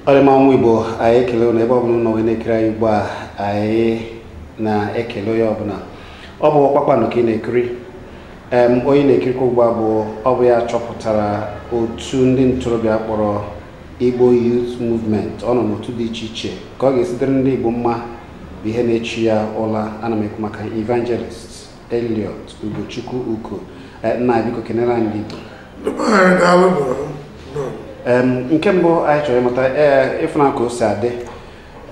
Ọrịmanwụ Igbo, anyị ekele unu ebe ọbụla unu nọ wee na-ekiri anyị ugbu a. Anyị na-ekele onye ọbụla. Ọ bụ Kpakpando ka ị na-ekiri. Onye na-ekirikwa ugbu a bụ ọ bụ ya chọpụtara otu ndị ntorobịa kpọrọ Igbo Youth Movement. Ọ nọ n'otu dị iche iche ka ọ ga-esitere ndị Igbo mma bụ ihe na-echi ya ụla. Ana m ekwu maka Evangelist Elliot Ugochukwu Uko. Nna, biko kenere anyị ndị Igbo. Nke mbụ anyị chọrọ ịmata, ee, ịfụna ka o si adị,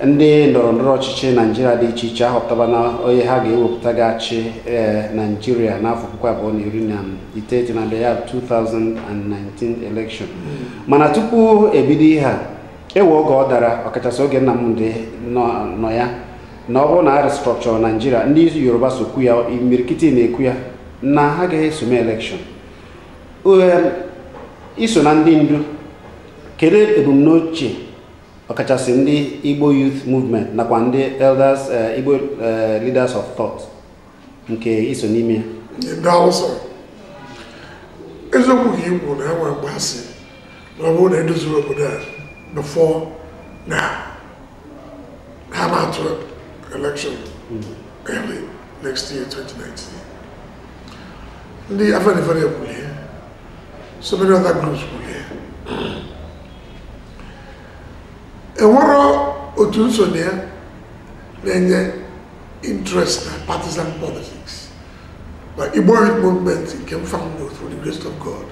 ndị ndọrọ ndọrọ ọchịchị Naijiria dị iche iche ahọpụtaba na onye ha ga-ewepụta ga-achị ee Naijiria n'afọ 2019 na-abịa, ya 2019 election. Mana tupu ebido ihe a, ewe oge ọ dara, ọkachasị oge Nnamdị nọ ya, na ọ bụrụ na a restructure Naijiria, ndị Yoruba sokwu ya, imirikiti na-ekwu ya na ha agaghị esome election. Iso na ndị ndu, kedu ebumnuche ọkachasị ndị Igbo Youth Movement nakwa ndị elders, Igbo Leaders of Thought nke iso n'ime ya? Daalụ sir. Eziokwu ka ikwu na enwe mgbe asị na ọ bụrụ na edoziri obodo a before now, ha na-atụ election early next year, 2019. Ndị Afenifere ekwulie, so many other groups kwulie. Enwero otu nsonye ya na-enye interest na partisan politics. But Igbo Youth Movement nke m found through the grace of God,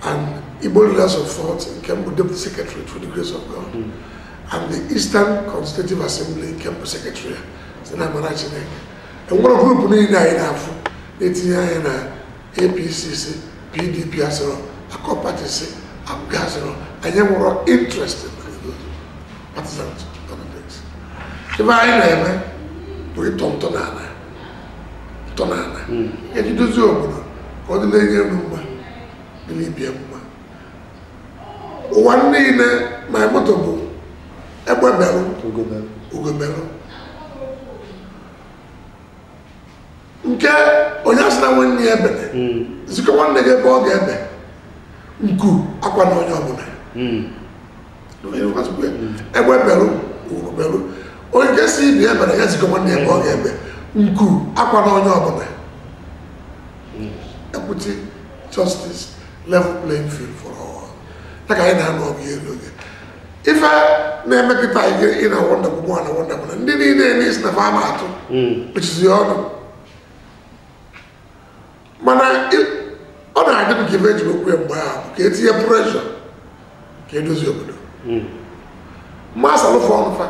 and Igbo Leaders of Thought nke m bụ Deputy Secretary through the grace of God, and the Eastern Constitutive Assembly nke m bụ Secretary si na amara Chineke. Enwere group niile anyị na-afụ na-etinye anya na APC si, PDP asịrọ, Accord Party si, APGA asịrọ, anyị nwere interest in partisan politics. Ife anyị na-eme bụ ịtọ ntọala ntọala eji dozie obodo ka ọ dịla enye elu mma, dịla ibie mma. Ụwa niile, my motto bụ egbe belụ, ugo belụ. Nke onye asị na nwanne ya ebele, zikọ nwanne gị ebe ọ ga-ebe, nku akwa na onye ọbụla. Egbe belụ, ugo belụ. Onye nke si ibi ebere ya zikọ nwanne ya ebe ọ ga-ebe, nku akwa na onye ọbụla. Equity, justice, level playing field for all. Ya ka anyị na-anụ ọgụ elu oge. Ife na-emekịta anyị ị na wonder bụ mụ na wonder bụ na ndị niile n'isi na fama atụ mechizi ọnụ. Mana ọ na-adị m ka ife eji okwu ya mgbe ahụ ka etinye pressure ka edozi obodo. Mmasị alụfe ọnụ fa,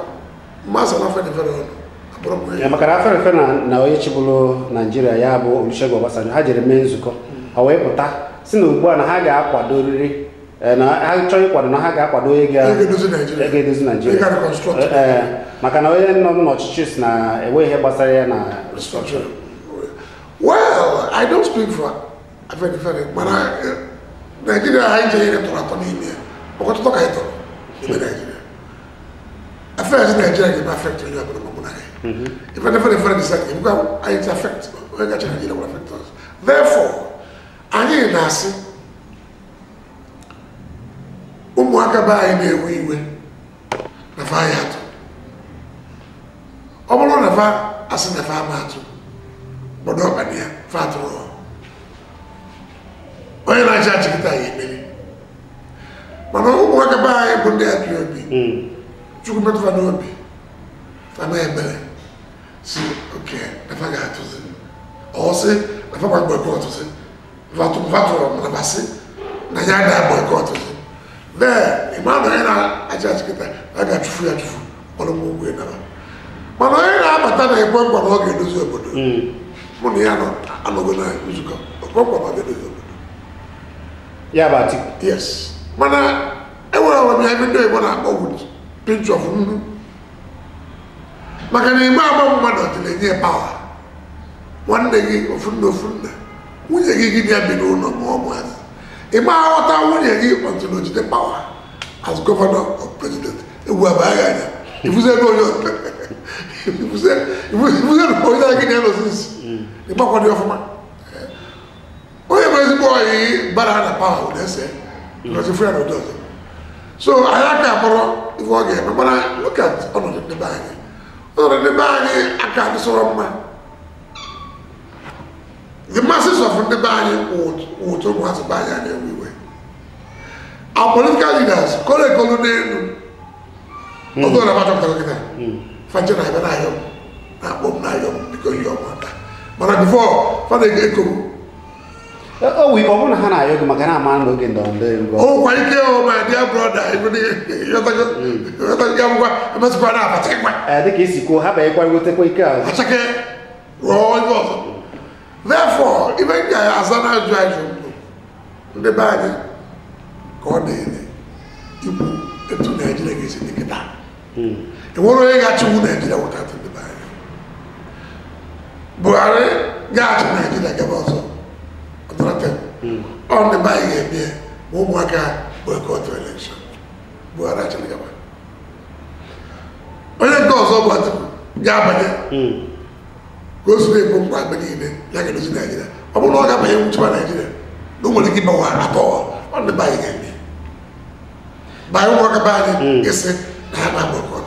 mmasị alụfe na efere ọnụ. Abụrụ m Ya maka na Afenifere na onye chịbụrụ Naijiria, ya bụ Olusegun Obasanjo, ha jere mee nzukọ, ha wee pụta si na ugbu a na ha ga-akwadorịrị, na ha chọrọ ịkwado, na ha ga-akwado onye ga-edozi Naijiria. Ga-edozi Naijiria. Onye ga-reconstruct. Ee, maka na onye nọ n'ọchịchị si na enweghị ihe gbasara ya na restructuring. Well, I don't speak for Afenifere, mana Nigeria anyị chere ihe tọrọ atọ n'ime ya. Ọkọtụtọ ka anyị tọrọ n'ime Nigeria. Affairs Nigeria ga-eme affect onye ọbụla ma mụ na ya. If Afenifere decide, if anyị affect, onye gacha Nigeria will affect us. Therefore, anyị na-asị ụmụaka be anyị na-ewe iwe na fa anyị atụ. Ọ bụrụ na fa asị na fa ama atụ, gbọdọ ọkpana ya, fa atụrụ. Onye na-achị achị kịta ya emeri. Mana ụmụaka be anyị bụ ndị IPOB, Chukwu metụfa n'obi, fa mee ebere, si oke na fa ga-atụzi. Ọ sị na fa gwa boycott-zi. Fa tụrụ mana fa sị na ya ada boycott-zi. Then, ịma na onye na-achị achị kịta, a ga-achụfu ya achụfu, ọrụ m ugwu ịnara. Mana onye na-abata na ekwe nkwa na ọ ga-edozi obodo, mụ na ya nọ anọgo na nzukọ, ekwe nkwa na ọ ga-edozi obodo. Ya bụ Atiku. Yes. Mana enwere m ya ebe ndị oyibo na-akpọ with pinch of nnu. Maka na ime agba mmadụ dị na-enye pawa. Nwanne gị ofu nna ofu nna, nwunye gị gị ya bi n'ụlọ ma ọ maazị. Ime aghọta nwunye gị until o jide pawa as governor or president. Egwu abaghị anya. Ifuze ebe onye ifuze onye gị na-anọzi nsi. Ịgbakwado ọfụma. ọyị bara na pawa na-ese because ifu ya na ụdị ọzọ. So anyị aka akpọrọ ife ọ ga-eme, mana look at ọnọdụ ndị be anyị. Ọnọdụ ndị be anyị aka adịsọrọ mma. The masses of ndị be anyị wụtụ ụmụazị be anyị a na-ewe iwe. Our political leaders kọrọ ekolu n'elu oge ọ na-achọpụtara kịta fanche na ebe na-ayọ m na-akpọ m na-ayọ m biko ihe ọmụta, mana before fa na-ekogbu. O wee ọ bụrụ na ha na-ayọ gị maka na ama n'oge ndọrọ ndọrọ erugo. O kwa ike o, my dear brother, ya ngwa emesịkwa na abachakwa. Dịka isi kwuo, ha banyekwa wetakwa ike azụ. Achake rụọ ihe ọzọ. Therefore, ibe m ga-aza na ajụ ajụ mbụ ndị be anyị ka ọ na-ele ikwu etu Naijiria ga-esi dị kịta. Enwere onye ga-achịwu Naijiria wụtatụ ndị be anyị. Buhari ga-achị Naijiria gaba ọzọ. Ọ ndị be anyị ga-eme ma ụmụaka boycott election. Buhari achịrị gaba. Onye nke ọzọ bụ Atiku ga-abanye ka o si na-ebu mkpa mgbe niile ya ga-edozi Naijiria. Ọ bụrụ na ọ ga-abanye nwụchiba Naijiria na o nwere ike ịgbanwe atọ, ọ ndị be anyị ga-eme. Banye ụmụaka be anyị isi na ha na-boycott.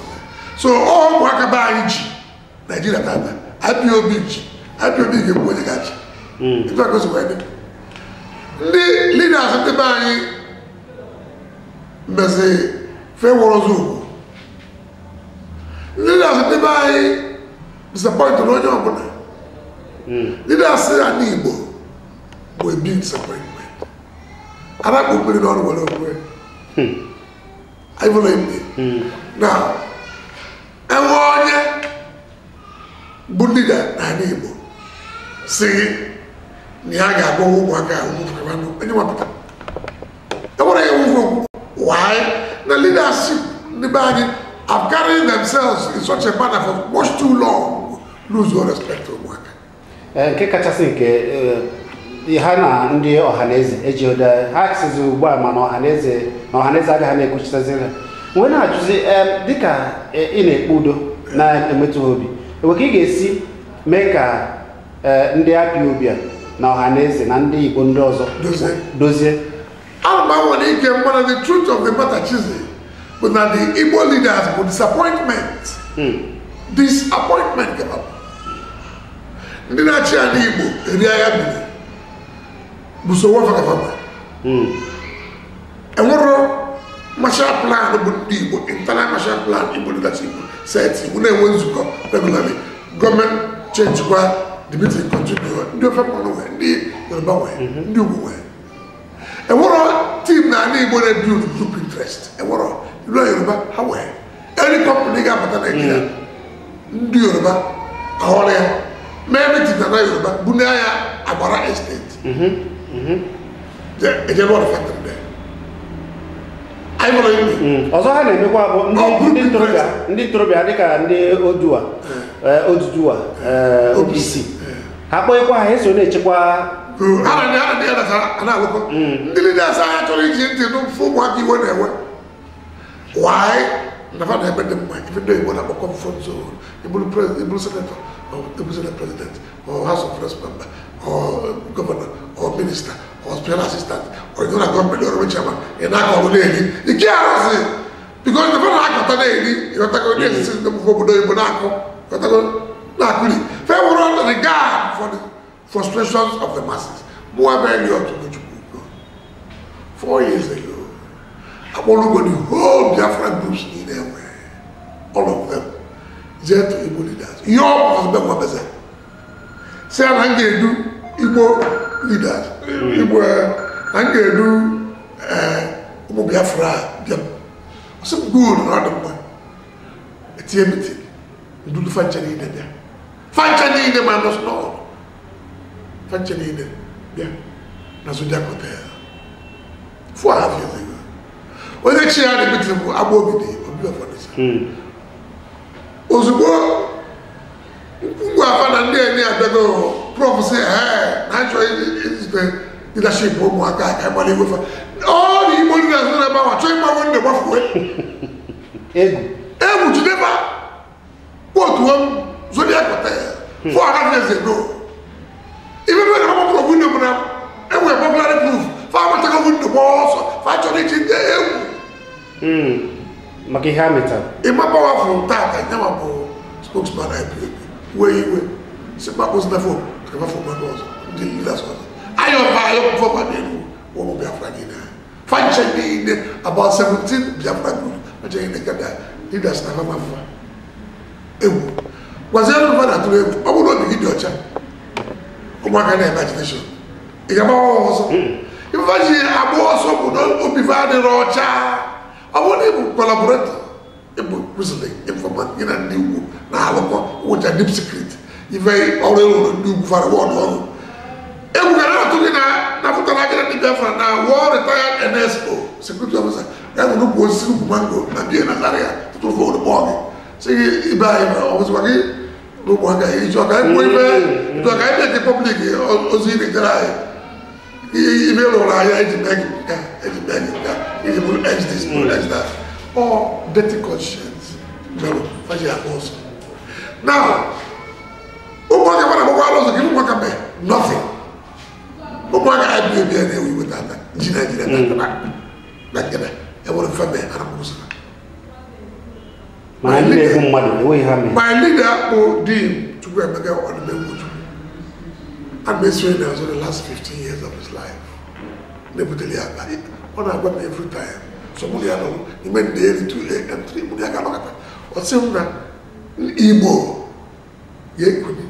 So ọ ụmụaka be anyị ji Naijiria tata, IPOB ji, IPOB ga-egbu onye ga-achị. Etu a ka o si wee dị. Ndị leaders ndị be anyị mezi fewọrọzọ ugwu. Ndị leaders ndị be anyị disappointed onye ọbụla. Leaders ala Igbo bụ a big disappointment. Anakpụ mmiri n'ọnụ were okwe. Anyị fụrụ ime. Now, enwe onye bụ leader n'ala Igbo si na ya ga-agbawa ụmụaka onye nwapụta. Enwere ya nwụfụ okwu. Why? Na leadership ndị be anyị have carried themselves in such a manner for much too long, lose all respect to ụmụaka. Nke kachasị nke ha na ndị ọhaneze eji ụda ha sizi ugbu a, mana ọhaneze na ọhaneze agaghị na-ekwuchitaziri ha. Wee na-ajụzi dịka ị na-ekpe udo na-emetụ ha obi, enwe ka ị ga-esi mee ka ndị IPOB a na ọhaneze na ndị Igbo ndị ọzọ dozie? Ana m anwale ike, mana the truth of the matter, Chizzy, bụ na the Igbo leaders bụ disappointment. Disappointment gaba. Ndị na-achị ala Igbo eri agha biri bụ so wafakafama. Enwero Marshall Plan bụ ndị Igbo, internal Marshall Plan Igbo leadership set Igbo na-enwe nzukọ regularly. Gọọmenti change kwa, the meeting continue. Ndị ofe mmanụ nwee, ndị Yoruba nwee, ndị ugwu nwee. Enwero team na ala Igbo na-build group interest. Enwero ilu Yoruba ha nwee. Any company ga-abata Nigeria, ndị Yoruba ahọrọ ya mee meeting na Yoruba bunye ya agbara estate. Ejebe ọrụ factory there. Anyị fụrụ ime. Ọzọ ha na-emekwa bụ ndị ntorobịa dịka ndị Odua, Oduduwa, OPC. Ha kpọghịkwa ha eso na-echekwa. Ha na-alụkọ. Ndị leaders anyị chọrọ iji ntị n'ụfụ ụmụaka iwe na-ewe. Why? Na fa na-eme dị mma ife ndị Igbo na-akpọ comfort zone. Ịbụrụ senator or ịbụrụ senate president or House of Reps member or governor or minister or special assistant or ịnọ na gọọmenti ọrụ chairman, ị na-akọ ọrụ na-eri ike arụsị because the na-akọta na-eri ịghọtago ndị esisi ndị obodo Igbo na-akọ ịghọtago na-akụli fe nwere regard for the frustrations of the masses. Mụwa bịa Otugochukwu ugo 4 years ago, akpọrọ the whole Biafra groups niile enwe, all of them jee to Igbo leaders. Ihe ọ bụ nwabeze si ya na m ga-edu Igbo leaders, Igbo na m ga-edu ụmụ Biafra bịa m. Ọ sị m good na ọ dị mma. Etinye meeting, ndulu fancha niile bịa. Fancha niile ma nọ n'ọrụ. Fancha niile bịa na Zodiac Hotel. 4.5 years ago. Onye chi ya na meeting bụ Agba Ogidi, Obi of Onitsha. Ozugbo ngwa afa na ndị enyi abịago, prof sị ee na achọ izute leadership ụmụaka ka agbara igwe fa. Ọ na Igbo leaders nọ n'ebe ahụ achọ ịgbanwe ndị gbafuwe. Egwu. Egwu jideba. Kwotuo m Zodiac Hotel 4.5 years ago. Ife mere na ọgbapụrụ window bụ na enwere popular gbaa ọsọ fa chọrọ iji ndị egwu maka ihe ha metara. Ịma Powerful tata nyanwa bụ spokesman IPOB wee iwe si mkpakpụzi na fon ka fon maka ọzọ ndị leaders ọzọ ayọba ayọpụfọba n'elu ụmụ Biafra niile fanche niile about 17 Biafra group fanche niile ka leaders na fama fa egwu gwazie ndị mmadụ atụrụ egwu. Ọ bụrụ na obi gị dị ọcha, ụmụaka na imagination ị ga-agbawa ọsọ. Ife ji agba ọsọ bụ na obi fa adịrọ ọcha. Ọ bụrụ na ị bụ collaborator, ịbụ whistling informant, gị na ndị ugwu na-alụkọ wụcha deep secret ife ọrụ ịrụrụ ndị ugwu fara wọdụ ọrụ egwu ga na-atụ gị na napụtara gị na ndị Biafra na war retired NSO security officer ya nọ n'ukwu osisi ukwu mango na bie na Zaria tụtụrụ fon kpọọ gị sị gị ibe anyị ma ọ bụzikwa gị na ụmụaka ịchọ ka anyị kwuo ife ịchọ ka anyị mee public ozi ị na-ejere anyị ife rụrụ anyị eji mee gị nka eji mee gị nka iji bụrụ x this bụrụ x that all dirty conscience merụ faji agba ọsọ. Now ụmụaka gbara agbakwa ọsọ ka ụmụaka mee nothing. Ụmụaka IPOB a na-ewe iwe tata ji Naijiria tata na nkebe enwere mfe mee ana mụsịra. Mana ndị na-egbu mmadụ enweghị ha mee. My leader bụ di Chukwuemeka Odumegwu Ojukwu. I'm answering now the last 15 years of his life. Na-ebutere ya akpa ọ na-agwa m every time. So mụ ya nọ n'ime ndị eri 2 a.m. 3 mụ ya ga-anọkọta. Ọ sị m na Igbo ga-ekuni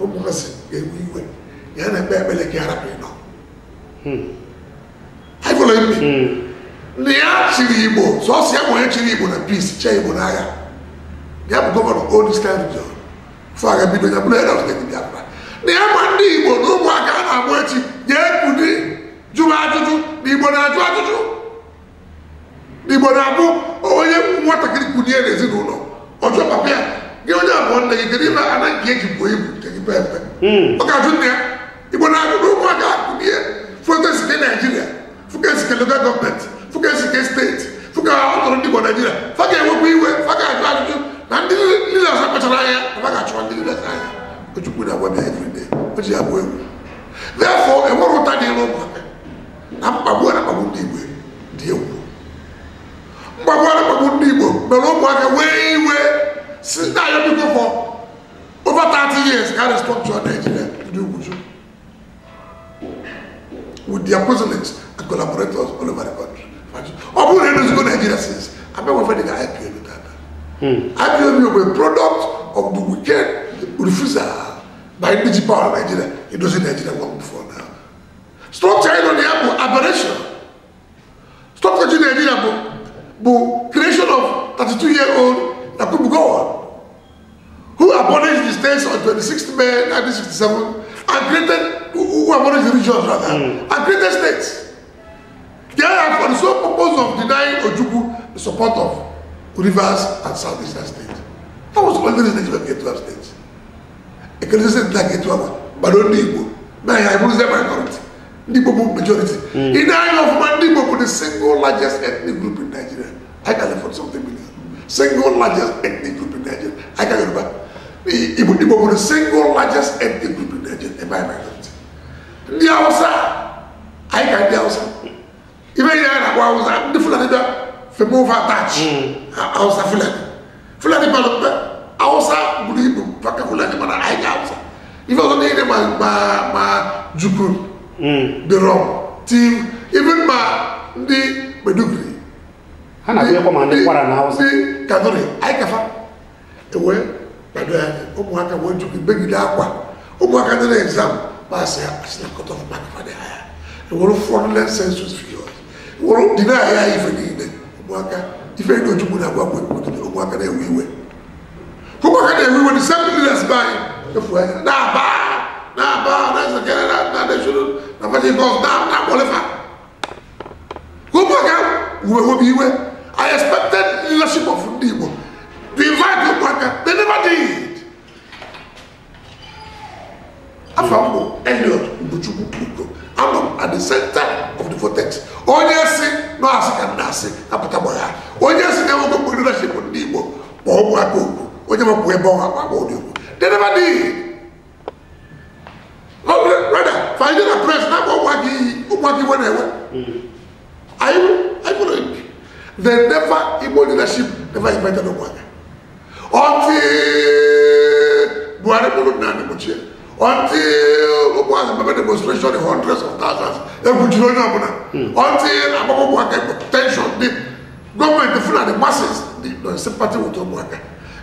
ụmụazị ga-ewe iwe ya na-ekpe ekpere ka ya rapụ ịnọ. Are you following me? Na ya chịrị Igbo sọsọ ya bụ onye chịrị Igbo na peace chee Igbo n'agha. Ya bụ gọvanọ Old Eastern Region fọ agha bido ya bụrụ head of state Biafra. Na ya ma ndị Igbo na ụmụaka a na-amụ echi ga-ekuni jụrụ ajụjụ na Igbo na-ajụ ajụjụ. Na Igbo na-abụ onye nwatakịrị kunie n'ezinụlọ ọjọọ papa ya gị onye abụọ nne gị kedu ife ana nke eji buo ibu nke gị pee mpe. Ọ ga-ajụ nne ya. Igbo na-ajụ na ụmụaka kunie fụka Naijiria fụka esike local gọọmenti fụka esike steeti fụka ọtụrụ ndị Igbo Naijiria fa ga-enwekwa iwe fa ga-ajụ ajụjụ na ndị leaders akpachara anya na fa ga-achụwa ndị leaders anya. Ojukwu na-agwa m ya everyday o ji abụ egwu. Therefore enwere ụta dị ilu ụmụaka na mkpagbu a na-akpagbu ndị Igbo dị egwu. Mkpagbu a na-akpagbu ndị Igbo mere ụmụaka wee iwe si na ya biko for over 30 years ka restructure Nigeria ndị ugwu jụ with their presidents and collaborators all over the country. Ọ bụrụ na edozigo Nigeria since abịa nwefe dị ka IPOB tata. IPOB bụ a product of the wicked refusal by ndị ji power Nigeria edozi Nigeria long before now. Structure ịnọ na ya bụ aberration. Structure ji Nigeria bụ creation of 32-year-old Yakubu Gowon, who abolished the states on 26th May 1967 and created, who abolished the regions rather, and created states. They are for the sole purpose of denying Ojukwu the support of Rivers and Southeastern states. That was the only reason Nigeria get 12 states. Ecclesiastes did not get 12, but only Igbo. Now I will say minority. Igbo majority. In the eye of Igbo, the single largest ethnic group in Nigeria. I can afford something million. Single largest ethnic group in Nigeria. I can remember. Igbo were the single largest ethnic group in Nigeria, by minority. Ndị Hausa, anyị ka ndị Hausa. Ife ihe a na-akpọ Hausa, ndị Fulani bịa femova attach. Hausa Fulani. Fulani bara mpe, Hausa buru ibu maka Fulani mana anyị ka Hausa. Ife ọzọ niile ma Jukun, Birom, Tiv, even ma ndị Maiduguri. Ha na-abịakwa ma ndị Kwara na Hausa. Ndị Kanuri, anyị kafa. Ewe gbado ya ụmụaka wee jụ megide akwa ụmụaka ndị na-exam pasị ya asị na cut off mark fa dị higher. Ewere fraudulent census figures ewere deny ya ife niile ụmụaka ife ndị Ojukwu na-agwa agwa ụmụaka na-ewe iwe. Ụmụaka na-ewe iwe the same leaders be anyị efu anya na-aba na-aba na-ezekere na national na Vatican na-akpọlefa. Ụmụaka wewe iwe. I expected leadership of ndị Igbo to invite ụmụaka. They never did. Afa m bụ Elliot Ugochukwu Ugo. Anọ m at the center of the vortex. Onye si na asị ka nna asị apụta gbara ya. Onye si na enwego mgbe leadership ndị Igbo kpọọ ụmụaka okwu. Onye mapụ ebe ọ akpa ụdị okwu. They never did. Rather, finding a press na-akpọ ụmụaka iyi ụmụaka iwe na-ewe. I follow it. They never, Igbo leadership never invited Ụmụaka. Until Buhari bụrụ Nnamdi Kpochie, until Ụmụaka mebe demonstration in hundreds of thousands, egwuchiri onye ọbụla. Until agbagbo Ụmụaka tension dị, gọọmenti fụ na the masses dị nọ in sympathy with Ụmụaka.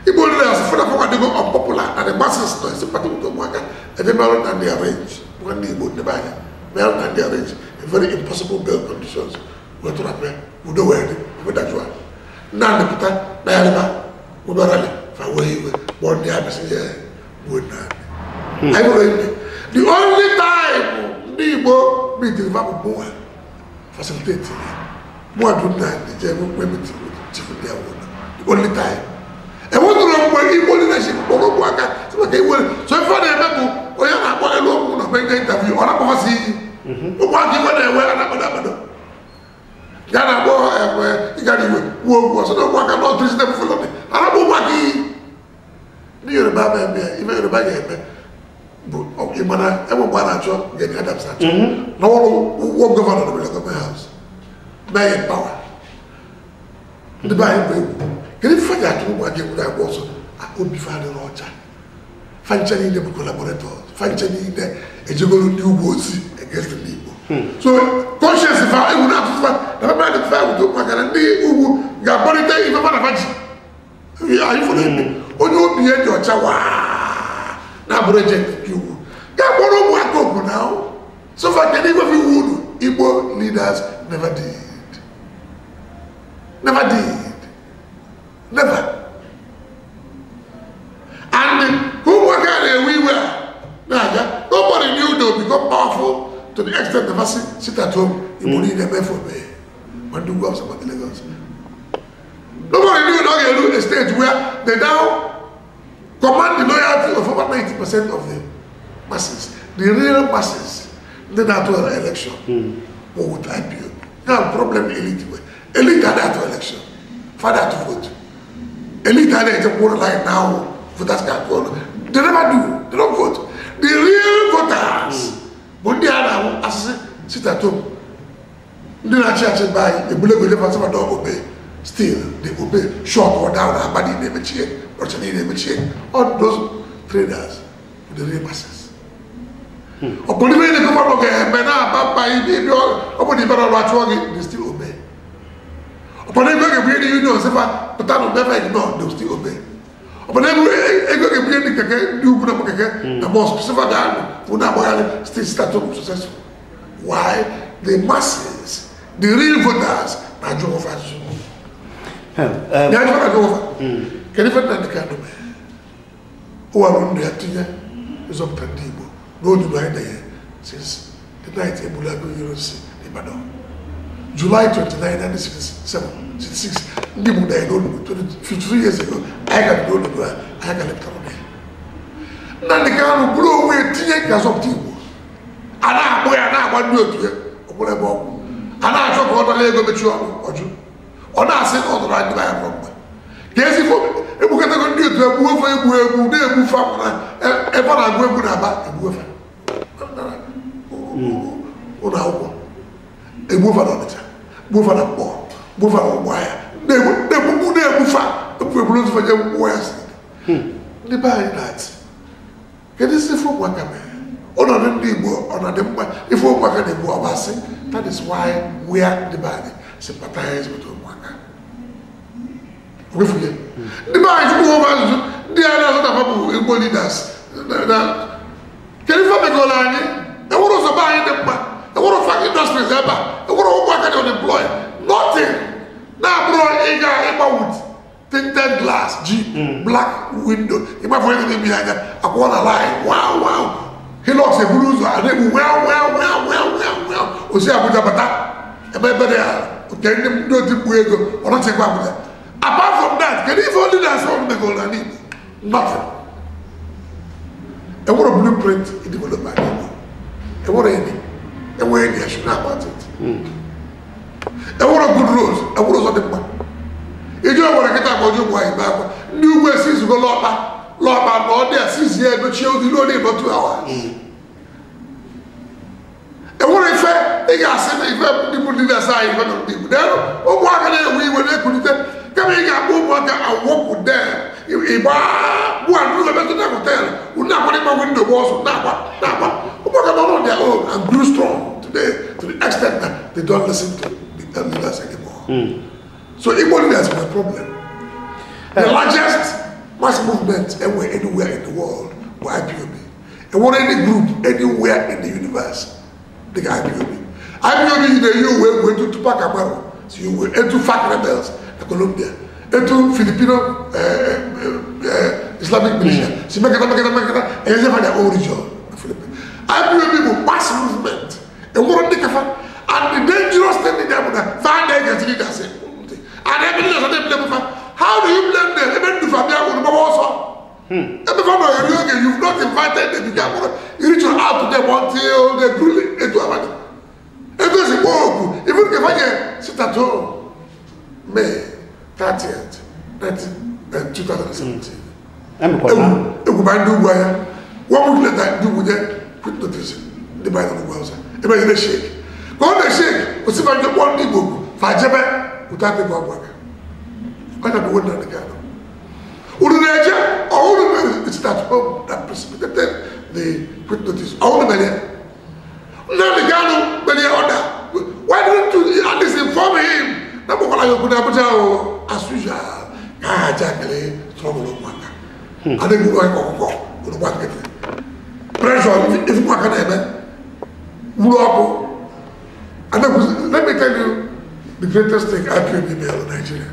Igbo leaders fụ na fọnwa dịgo unpopular na the masses nọ in sympathy with Ụmụaka. Eje merụ Nnamdi arrange, nwanne Igbo ndị be anya, merụ Nnamdi arrange a very impossible bail conditions. Wee tụrapụ ya, udo wee dị, wedajụa. Nnamdi pụta na ya rịba, udo rally, fa wee iwe, kpọọ ndị amị sị ya gbuo Nnamdi. Anyị bụrụ ndị. The only time ndị Igbo meeting fa bụ mụnwa facilitate ya. Mụnwa du Nnamdi jee nwee meeting with chief ndị awụ. The only time. Enwetụrụ mgbe Igbo leadership kpọrọ ụmụaka sị maka iwe. So ife ọ na-eme bụ onye na-akpọ elu okwu na mee interview, ọ na-akpọfasị iyi. Ụmụaka iwe na-ewe a na-akpado akpado. Ya na-akpọ ịgara iwe kwuo okwu ọsọ na ụmụaka na ọtụ isi Fulani a na-akpọ ụmụaka iyi. Ndị Yoruba ma eme ya, ife Yoruba ga-eme bụ ịmana enwe mgbe a na-achọ Gani Adams achọ na ọrụ ụgwọ gọvanọ na gọọmenti haus mee empower. Ndị be anyị bụ egwu. Kedu ife ji atụ ụmụaka egwu na-agba ọsọ? Obi fa adịrọ ọcha. Fancha niile bụ collaborators. Fancha niile ejegoro ndị ugwu ozi against ndị Igbo. So conscience fa egwu na-atụtụ fa na fa mmadụ fa egwu maka na ndị ugwu ga-akpọlite ife fa na fa ji. Anyị fọrọ ebe onye obi ya dị ọcha waa na-abụrụ ejent ndị ugwu ga-akpọrọ ụmụaka okwu na ahụ. So far kedu ife iwu unu? Igbo leaders never did. Never did. Never. And ụmụaka na-ewe iwe a na-aga, nobody knew they would become powerful to the extent the person sit at home, Igbo niile emefu ome. Ma ndị ugwu Awụsa ma ndị Lagos. Nobody knew na ọ ga-eru a stage where they now command the loyalty of over 90% of the masses, the real masses, ndị na-atụ election were with IPOB. Now problem elite we. Elite had atụ election, father atụ vote. Elite had a border line now, voters can call. They never do, they don't vote. The real voters, but they are now as sit at home. Ndị na-achị achị be anyị ebulego jefa sị ma obey. Still, they obey. Short or down, abadi na-emechie, ọcha niile emechie. All those traders with the real masses. Ọ bụ n'ime ndị gọvanọ ga-eme na-aba mba ibe ọ bụ na ibere ọrụ achụọ gị, they still obey. Ọ bụ na ego ga-ebunye ndị union sị fa pụta na never ignore, they still obey. Ọ bụ na ego ga-ebunye ndị keke ndị ugwu na keke na mosque sị fa gaa bụ na agbagharị still sit at home successful. Why? The masses, the real voters, na-ajụ ofe ajụjụ. Na-ajụ ajụ ofe. Kedu ife Nnamdi Kanu mere? O were ndụ ya tinye ịzọpụta ndị Igbo n'olulu anyị na ya since the night egburu Aguiyi Ironsi n'Ibadan. July 29, 1967, ndị Igbo na ya n'olulu 52 years ago, anyị ka dị n'olulu a, anyị ka lepụtara ya. Nnamdi Kanu bụrụ onwe ya tinye ka azọpụta Igbo. A na-akpọ ya na-agba ndị otu ya, ọ bụrụ ebe ọgwụ. A na-achọ ka ọ dọla ego mechie ọnụ ọjụ. Ọ na-asị na ọ dọrọ ndị be ya mgbe. Ka ezi egbukọtago ndị otu egbu ofe egbu egbu na-egbu fa ebe ọ na-agụ egwu na-aba egbu ofe. Ụlọ akwụkwọ egbu ofe na Ọnịcha, gbuo ofe na Mkpọ, gbuo ofe na Ụmụahịa, na-egbugbu na-egbu fa ebu eburu otu fe je gbuo ya si. Ndị be anyị na-atị. Kedu isi ife ụmụaka mere? Ọnọdụ ndị Igbo ọnọdụ mma ife ụmụaka na-egbu ọbasị. That is why we are ndị be anyị sympathize with ụmụaka. Ndị be anyị chukwu ụmụ ajụjụ ndị a na-azụ na fa bụ Igbo leaders. Kedu ife megoro anyị? Enwere ụzọ be anyị dị mma, enwere ụfa industries ebe a, enwere ụmụaka dị unemployed, nothing. Na-abụrụ ịga ịgba with tinted glass, jeep, black window, ịgbafe onye na-eme ya anya, akwụọ na line, wow wow. Hilux eburu ụzọ a na-egbu wow wow wow wow wow wow. Osi Abuja bata ebe ebe dị ya nke ndị oti mkpu ego ọ nọchikwa Abuja. Apart from that, kedu ife leaders ọ megoro na Igbo? Nothing. Enwere blueprint develop na Igbo. Enwere any. Enwere any, I should know about it. Enwere good roads, enwere ụzọ dị mma. Iji enwere kịta ma ọjọọ ụmụ anyị bee akwa. Ndị ugwu esi izugo lọkpa lọkpa na ọ dị asị ya edochie ozi ruo na ịnọ 2 hours. Enwere ife Ị ga-asị na ife ndị bụ leaders anyị ife nọ ndị Igbo. Ụmụaka na-ewe iwe na-ekulite kama ị ga-akpọ ụmụaka awọpụ dem ịgba gbuo na hotel unu akwara ịgba windo gba ọsọ na-agba na-agba ụmụaka nọ on their own and grew strong today to the extent that they don't listen to the leaders anymore. So Igbo leaders were a problem. The largest mass movement anywhere in the world were IPOB. And what any group anywhere in the universe, the IPOB. IPOB in the EU went to Tupac Amaru, so you were into FARC rebels in Colombia, into Filipino Islamic militia. So and they have their own region, the Philippines. IPOB was mass movement. And what the and the dangerous thing in them, find against leaders. And every leader they blame. How do you blame them? Even if you've not invited them, you can't reach out to them until they grew into a money. Even if I sit at home, May 30th, 2017. 1 week later, quit notice. The Bible was a shake. Go on the shake, if I get one book, Fajebe, without the work. I don't know the Ghana. All the it's at home that precipitated the quit notice. All the many. Now the Ghana, many order. Why didn't you at least inform him? As usual, I think we go pressure if you and let me tell you the greatest thing IPOB made in Nigeria.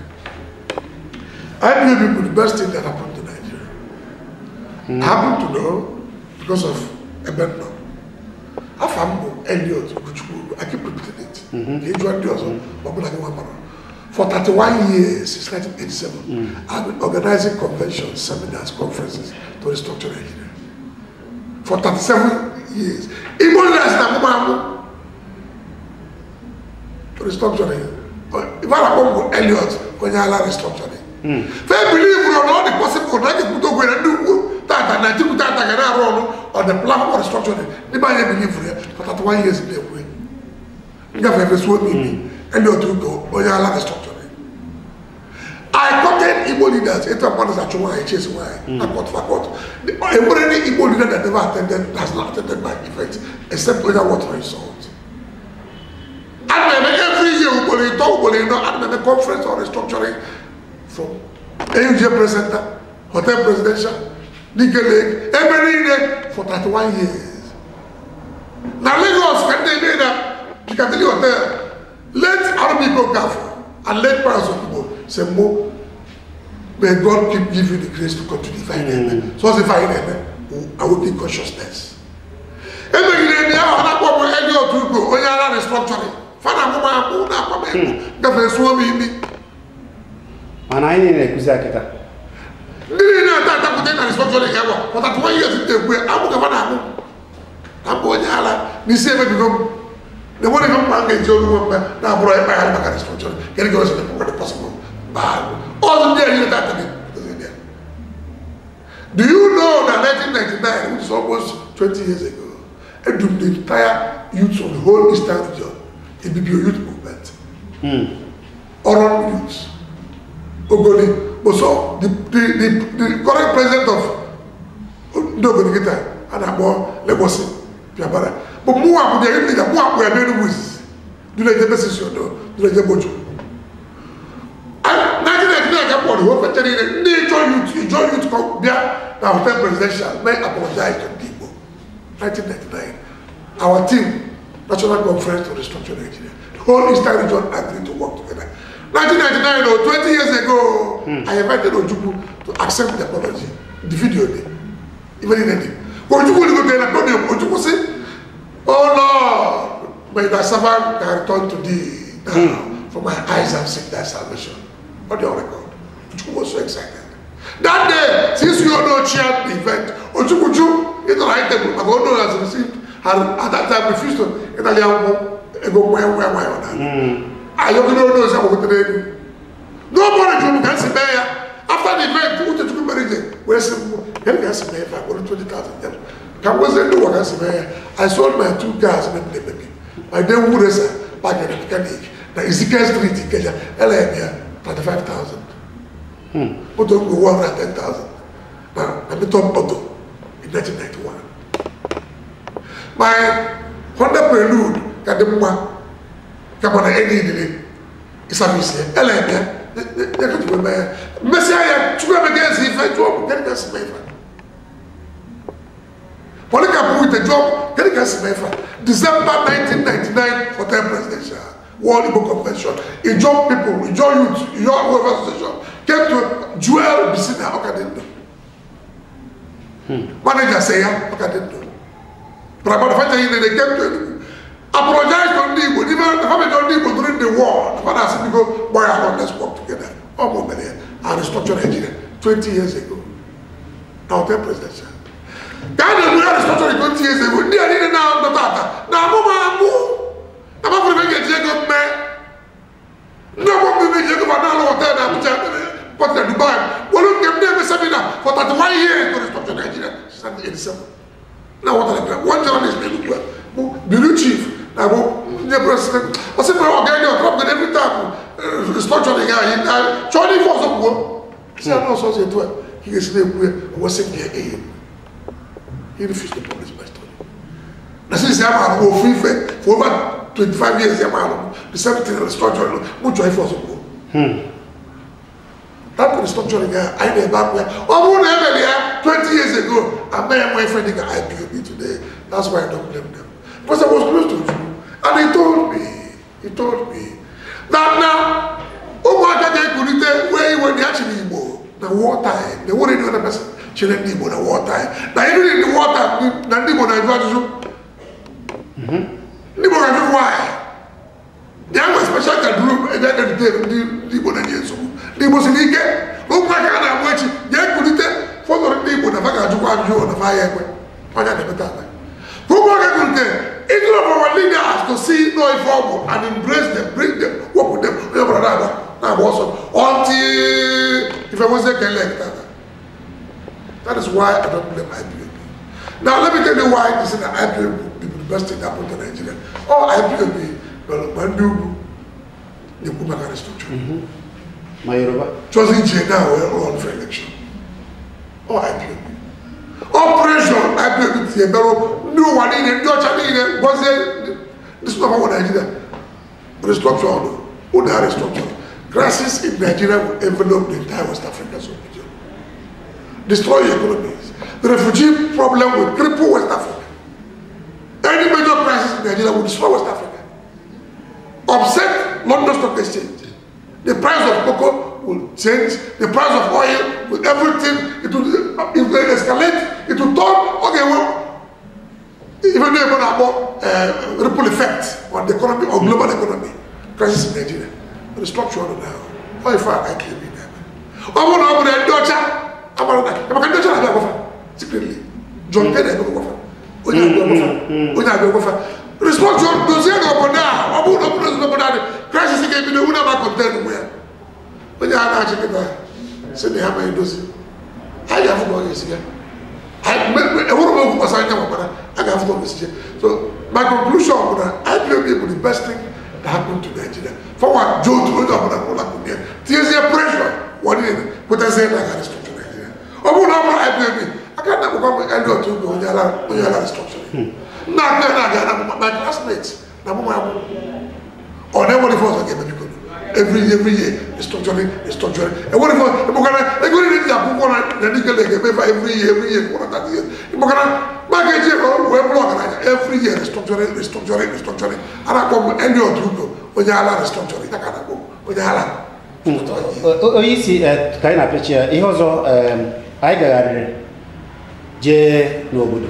IPOB was the best thing that happened to Nigeria. I happen to know because of Ebendo. Afambo Elliot Ugochukwu, I keep repeating it. For 31 years, since 1987, I've been organizing conventions, seminars, conferences to restructure Nigeria. For 37 years. Igbo leaders to restructure. If I go Elliot, when I restructuring. They believe we are not the possible. On the platform of restructuring. They believe for 31 years in their way. Restructuring. I quoted Igbo leaders, every Igbo leader that never attended has not attended my event except when I want to insult. And every year, we a conference on restructuring from AUJ President, Hotel Presidential, Nickel Lake, every day for 31 years. Now Lagos, can they be that Piccadilly Hotel? Let Army Gaffer and let Parents of Igbo say, Mo, may God keep giving you the grace to continue fighting. So as if I awaken consciousness. And I need a kuzakita. The one who now possible. Do you know that 1999, which is almost 20 years ago, the entire youth of the whole Eastern region, the BPO youth movement, Oron youths, Ogoni, so the current president of Ogoni Kita, and Abo Legosi, Piabara. But more the leader, more we are doing with do the decision, do the Bojo. And 1999, I got the whole youth, join youth come there, now hotel presidential, may apologize to people. 1999, our team, National Conference to Restructure Nigeria, the whole Eastern region agreed to work together. 1999, or 20 years ago, I invited Ojukwu to accept the apology, the video, even in the Ojukwu go there, Ojukwu say, oh Lord, may thy servant return to thee now, for my eyes have seen thy salvation. On your record. Ojukwu was so excited. That day, since you all know chaired the event, Ojukwu in the right table, but Odo has received, had at that time refused to go where I don't know. Nobody can see there. After the event, Ojukwu I sold my 2 cars and My Daewoo Racer park na mechanic na Ezekiel Street Ikeja, ele ya 35,000. Moto m go 110,000 na Miton Porto in 1991. My Honda Prelude ka dị mma kama na enyi dịrị ịsabisi ya, ele ya ya ka jikwa eme ya. Mmesịa ya, Chukwuemeka ezi ife jụọ m kedu ka esi mee ife. Polycarp Wite jụọ m kedu ka esi mee ife. December 1999 Hotel Presidential World Igbo Convention, Ijaw people, Ijaw youth, Ijaw Welfare Association came to Joel Bisina Ọkadịndụ. Manager sị ya Ọkadịndụ. But finally they came to Enugu. Apologize to ndị Igbo, even the family of ndị Igbo during the war. The father said, "Go, boy, let's work together." Ọ bụ mere ya, and restructure Nigeria 20 years ago. Na Hotel Presidential. Ka a na-ekwu ya restructure 20 years ago, ndị a niile na-anọ tata, na amụ ma amụ. Amafọ ebe ga-eji ego mme. Ndị ọgbọ mmemme ji ego ma na-alụ hotel na Abuja, Port na Dubai. Wolu nke m na-eme seminar for 31 years to restructure Nigeria since 1987. Na what I one journalist na-enugwu a bụ bureau chief na bụ nye president. Ọ sị mere ọga ndị ọtrọp every time restructuring anyị na chọọ n'ife ọzọ kwuo. Sị ya na ọsọ ọzọ etu a ka ị ga-esi na-ekwu ya, o wesị m ya eyi. He refused to publish my story. Na since ya maara ofu ife for over 25 years ya maara the same thing restructuring mụ chọọ ife ọzọ kwuo. That restructuring anyị na-ebe akwa ya. Ọ bụrụ na emere ya 20 years ago, I may have my friend in IPOB today. That's why I don't blame them. Because I was close to you. And he told me that now, ụmụaka ga-ekulite wee iwe na ya chịrị Igbo na war time. They wouldn't know the person chịrị ndị Igbo na war time. Na even in the war time, na ndị Igbo na-ajụ ajụjụ. Ndị Igbo ga-ajụ why? They have a special room ebe a na-edute ndị Igbo na-enye nsogbu. Ndị Igbo siri ike, ụmụaka a na-amụ echi ga-ekulite fọdụrụ ndị Igbo na fa ga-ajụkwa ajụjụ na fa ya ekwe. Ọnya na-emeta ata. Ụmụaka kulite, instead of our leaders to see no informal and embrace them, bring them, work with them, onye ọbụla na-agba na-agba ọsọ until ife nwezie kele tata. That is why I don't blame IPOB. Now let me tell you why this is that IPOB will be the best thing that happened to Nigeria. Oh, IPOB, ma ndị ugwu na-ekwu maka restructuring. Ma Yoruba? Choosing J now will run for election. Oh, IPOB. Operation IPOB tinyere ndị ụwa niile, ndị ọcha niile gwazie ndị si n'ọgbọ Nigeria. Restructure ọnụ, ụlọ ha restructure. Crisis in Nigeria will envelop the entire West African sub-region. Destroy economies. The refugee problem will cripple West Africa. Any major crisis in Nigeria will destroy West Africa. Upset London Stock Exchange. The price of cocoa will change, the price of oil, will everything, it will escalate, it will turn, okay, well, even though about ripple effect on the economy or global economy, crisis in Nigeria. Restructure now. How far I came in there. I want to daughter, I want to secretly. John Kennedy, restructure dozie n'obodo a, ọ bụrụ na ọ bụrụ n'obodo a crisis ga-ebido unu ama contain onwe ya. Onye a na-achị kịta sị na ya ma edozi. Anyị ga-afụ ka ọ ga-esi ya. Enwere m okwu gbasara anya gbara, a ga-afụ ka ọ ga-esi ya. So my conclusion bụ na IPOB bụ the best thing that happened to Nigeria. Forward Joe to onye ọbụla ụlọ akụ ya. Tinyezie pressure wọ niile kwetazie na aga restructure Nigeria. Ọ bụrụ na ọ bụrụ IPOB, aka na akwụkwọ m Elliot Ugo onye ala restructure. Na na na my classmates na mụ amụ. Ọ na-enwere ife ọzọ ga-eme biko. Every year restructuring, restructuring. Enwere ife ịmụkana ego niile ji akwụkwọ na ndị kele ga-eme fa every year for 30 years. Ịmụkana maka eji ego wee bụrụ ọgaranya every year restructuring, restructuring, restructuring. A na-akpọ m Elliot Ugo onye ala restructuring. Ya ka a na-akpọ m onye ala. Onye isi ka anyị na-apịachi ya ihe ọzọ anyị gagharịrị jee n'obodo.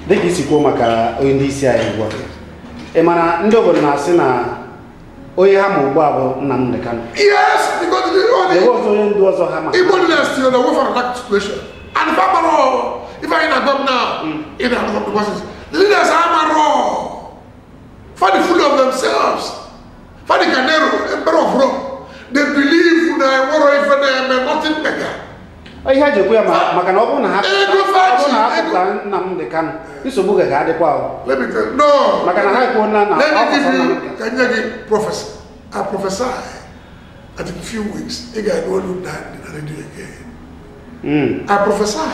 Dịka isi kwuo maka onye ndị isi anyị ugbu a. Ị mara ndị obodo na-asị na onye ha ma ugbu a bụ Nnamdi Kanu. Yes, because the ọzọ onye ndị ọzọ ha ma. Igbo leaders still dey wait for that situation. And if I'm wrong, if I in a now, in a the leaders are wrong. For the fool of themselves. For the Canero, emperor of Rome. They believe na nothing mega. Ihe ji ekwu ya maka na ọ bụrụ na ha pụta Nnamdi Kanu, nsogbu ga-adịkwa. No. Maka na ha ekwuo na Let me give you, ka nye gị prophecy. I prophesy that in few weeks, ị ga-anụ olu Nnamdi na redio again. I prophesy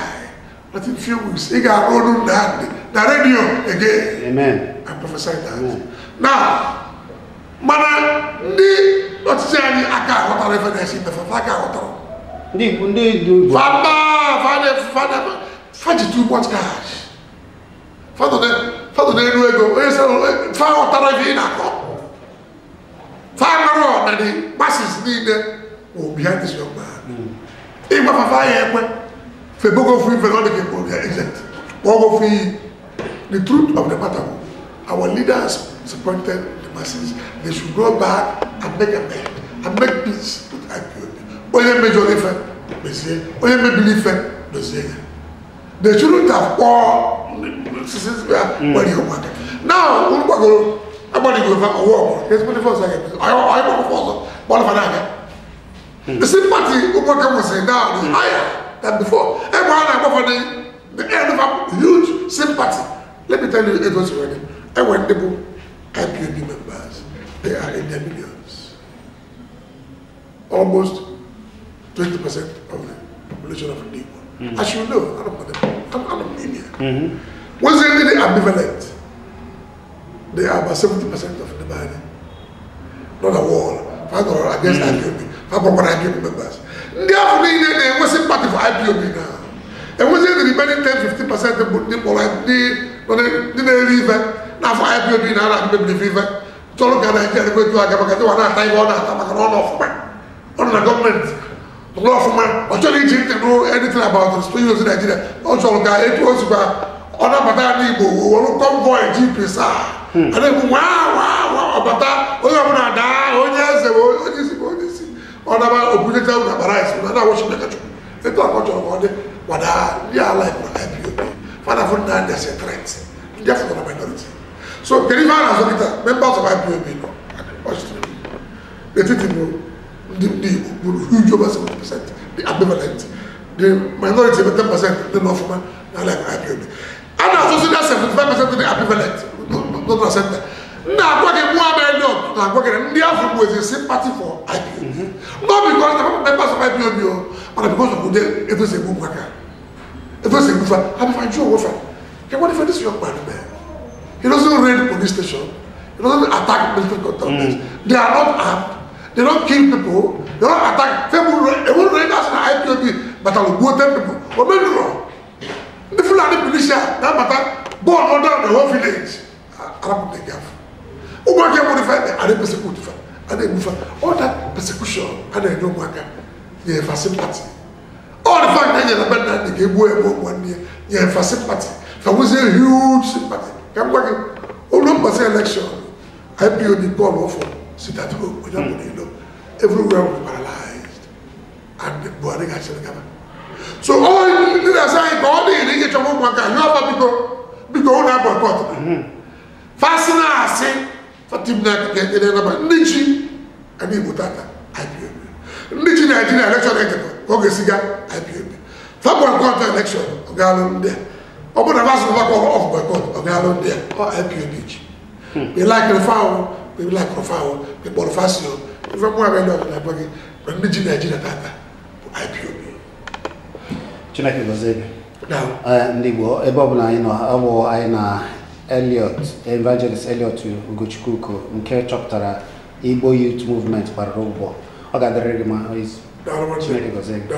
that in few weeks, ị ga-anụ olu Nnamdi na redio again. Amen. I prophesy that. Now, mana ndị ọchịchị anyị aka aghọtara ife na-esi imefe, aka aghọtara. Ndị Igbo. Fa ji too much cash. Fa nọ n'elu ego, onye sị fa ghọtara ife ị na-akọ. Fa nọrọ na the masses niile wụ behind this young man. Ịgwa fafa ya ekwe, febogo free ife na ọ dị ka ekpo ya agent. Kpọọ free. The truth of the matter, our leaders disappointed the masses. They should go back and make amends and make peace with IPOB. Onye mejọrọ ife, mezie. Onye mebiri ife, dozie ya. They shouldn't have kpọọ gbara ụmụaka. Now, unu gbagoro agbadigo ife ọwụ ọgbọrọ. Ezigbo ife ọzọ ga-emezi. Onye gbagoro ọzọ, gbara fa n'aka. The sympathy ụmụaka nwesịrị now is higher than before. Ebe a na-agbafa the end of a huge sympathy. Let me tell you, it was already. I went to IPOB members. They are in their millions. Almost 20% of the population of Igbo. As you know, I'm Indian. Once they are ambivalent, they are about 70% of the body. Not a wall. Against IPOB. IPOB members. They have they were sympathy for IPOB now. And once the remaining 10-15% of the people, now for IPOB now, I'm chọrọ ka Nigeria go aga maka ndị na-ata ihe ọ na-ata maka na ọ nọ ọfụma, ọ nọ na gọọmenti nọ ọfụma, ọ chọrọ iji ntị nụ anything about the story of Nigeria. Ọ chọrọ ka etu o sikwa ọ nabata ya n'Igbo were convoy jeep saa a na-ekwu wa wa ọbata onye ọbụla daa onye eze onye isi onye isi ọ naba obunyecha ụlọ akpara isi na na-awọchi Chukwu etu akọ chọrọ ka ọ dị kwada ndị ala Igbo na IPOB fada fụ na ndị asị threat ndị afọ na minority. So, kedu ife a na-azụ kịta members of IPOB nọ n'etiti bụ ndị Igbo bụrụ huge over 70%, the ambivalent, the minority ebe 10% ndị nọ ọfụma na ala IPOB. A na-azụzi na 75% ndị ambivalent nọ na center. Ndị agwa gị mụọ Elliot na-agwa gị ndị afọ bụ ezi sympathy for IPOB. Not because the members of IPOB o, mana because of ụdị etu esi egbu ụmụaka, etu esi egbu fa, ha bịa jụọ onwe fa. What if this young man man? He doesn't raid police station. He doesn't attack military cantonments. They are not armed. They don't kill people. They don't attack. They won't raid us in IPOB, but I will go 10 people. Or maybe wrong. The Fulani militia, that matter, born down the whole village. All that persecution, and they don't work. They have a sympathy. All the fact that they gave away 1 year, they have a sympathy. There was a huge sympathy. All election, IPOB called for sit at home. Everywhere we paralyzed. And the Buhari got government. So all leaders are all the because boycott. Fasten for team Nichi and Ibutata IPOB. Nichi Nigeria election Ogesiga IPOB. For boycott election, Ogalon there. Open the last off boycott, Ogalon there, or IPOB. We like the foul, we like the foul, we Bonifacio. If I'm more but Nichi Nigeria Tata IPOB. Chineke gozie gị. Ndị Igbo ebe ọbụla anyị nọ, ọ bụ anyị na Elliot, Evangelist Elliot Ugochukwu nke chọpụtara Igbo Youth Movement gbara ụgbọ. Ọ ga-adịrị gị ma izu. Chineke gozie gị.